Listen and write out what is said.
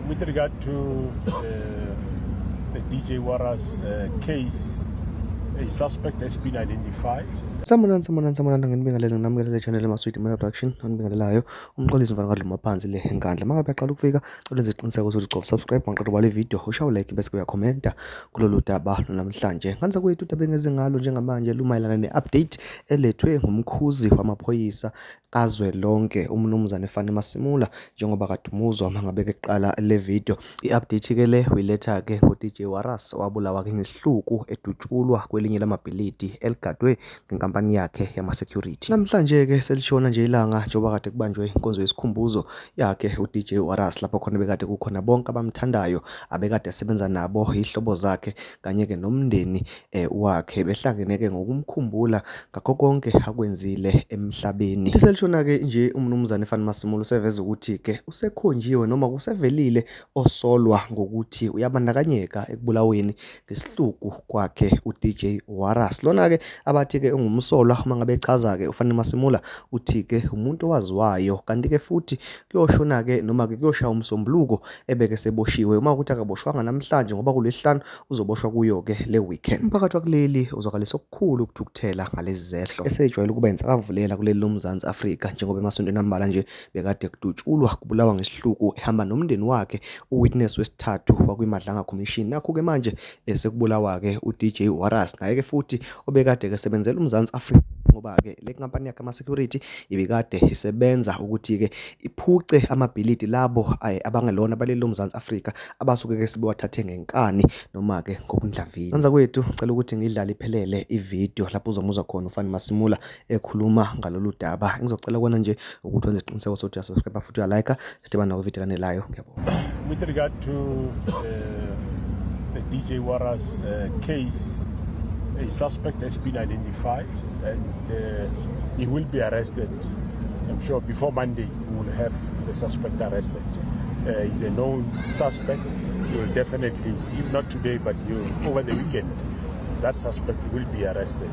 With regard to the DJ Warras case, a suspect has been identified. Sanibonani, sanibonani, sanibonani. Nginibingelele, nginamukele channel Maswidi Media Production. Anibingelelayo umxolisi mfana kadluma phansi le eNkandla. Mangabe uyaqala ukufika, cela wenze isiqiniseko sokuthi ucofa subscribe, maqeda ubale video, ushaye like, bese uyakhomenta kulolu daba namhlanje. Nganza kwethu udaba engeze ngalo njengamanje lumayelana ne-update elethwe ngumkhuzi wamaphoyisa kazwelonke, umnumzane Fannie Masemola, njengoba kade umuzwa mangabe keqala le video. I-update ke le uyiletha ke ngo-DJ Warras owabulawa ke ngesihluku edutshulwa kwelinye lamabhilidi eligadwe ngenkampani yakhe yama-security. Namhlanje ke selishona nje ilanga njengoba kade kubanjwe inkonzo yesikhumbuzo yakhe u-DJ Warras, lapho khona bekade kukhona bonke abamthandayo abekade esebenza nabo, ihlobo zakhe kanye ke nomndeni wakhe, behlangene ke ngokumkhumbula ngakho konke akwenzile emhlabeni. Ithi selishona ke nje, umnumzane Fannie Masemola useveza ukuthi ke usekhonjiwe noma kusevelile osolwa ngokuthi uyabandakanyeka ekubulaweni ngesihluku kwakhe u-DJ Warras. Lona ke abathi ke ungumsolwa, uma ngabe echaza ke uFannie Masemola, uthi ke umuntu owaziwayo, kanti ke futhi kuyoshona ke noma ke kuyoshaya umsombuluko ebeke seboshiwe. Uma ukuthi akaboshwanga namhlanje ngoba kulesihlanu, uzoboshwa kuyo ke le weekend. Umphakathi wakuleli uzwakalisa okukhulu ukuthukuthela ngalezi zehlo esejwayele ukuba insakavulela kuleli loMzansi Afrika, njengoba emasontweni ambalwa nje bekade kudutshulwa kubulawa ngesihluku ehamba nomndeni wakhe uwitness wesithathu wakwiMadlanga Commission. Nakho ke manje esekubulawa ke uDJ Warras, naye ke futhi obekade ke sebenzela uMzansi Afrika, ngoba ke le nkampani yakhe ama-security ibikade isebenza ukuthi ke iphuce amabhilidi labo abangelona baleli loMzansi Afrika abasuke ke sebewathathe ngenkani noma ke ngobundlavini. Nganza kwethu, cela ukuthi ngidlale iphelele ivideo lapho uzomuzwa khona uFannie Masemola ekhuluma ngalolu daba. Ngizocela kona nje ukuthi wenze isiqiniseko sokuthi uyasubscribe futhi uyalike. Sidibana nawo video elandelayo. Ngiyabonga. With regard to the DJ Warras case, a suspect has been identified and he will be arrested. I'm sure before Monday we will have the suspect arrested. He's a known suspect. He will definitely, if not today, but over the weekend, that suspect will be arrested.